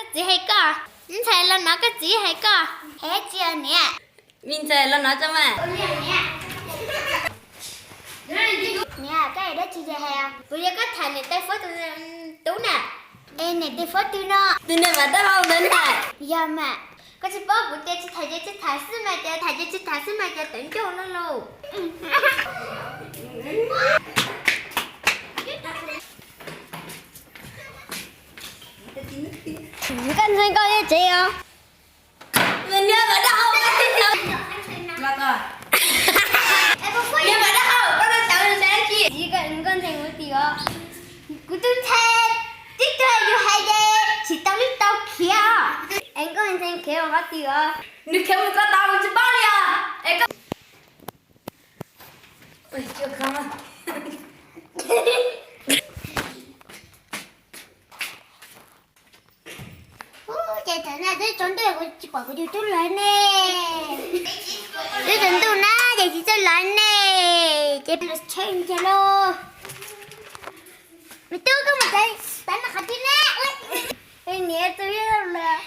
Koj txiv hais koj, ntxhais los hnov koj txiv hais koj. Hais dab tsi niam? Me ntxhais los hnov tso mas. Niam, koj hais dab tsi ces hais. Puas yog koj tham niam tais Fuab tus tub na? Es niam tais Fuab twg no? Tus niag Vam Dawb Hau ntawd na. Yog mas. Koj tsis paub kuv tias tsis tham ces tsis tham xwb mas, tias tham ces tsis tham xwb mas, tias tawv ncauj no lauj. Nkauj Ntxhee, koj yeej tsev os. Niag Vam Dawb Hau, niag Vam Dawb Hau, koj ntxhee, koj ntxhee kuv tim os. Kuv tus ntxhais, tib tug yus hais ces tsis tau lub tau khiav os. Es Nkauj Ntxhee khiav mus qhov twg os? Nws khiav mus ko taw tsis paub li os. Es koj Ces thaum na twb tsaus ntuj kuv tsis pom kuv tus tub lawv ne. Twb tsaus ntuj na ces tsis txawj lawv ne. Ces los tshee ntag lauj. Me tub, koj mus tsev, tsev no qhov twg ne? Niam, tus yog lawm.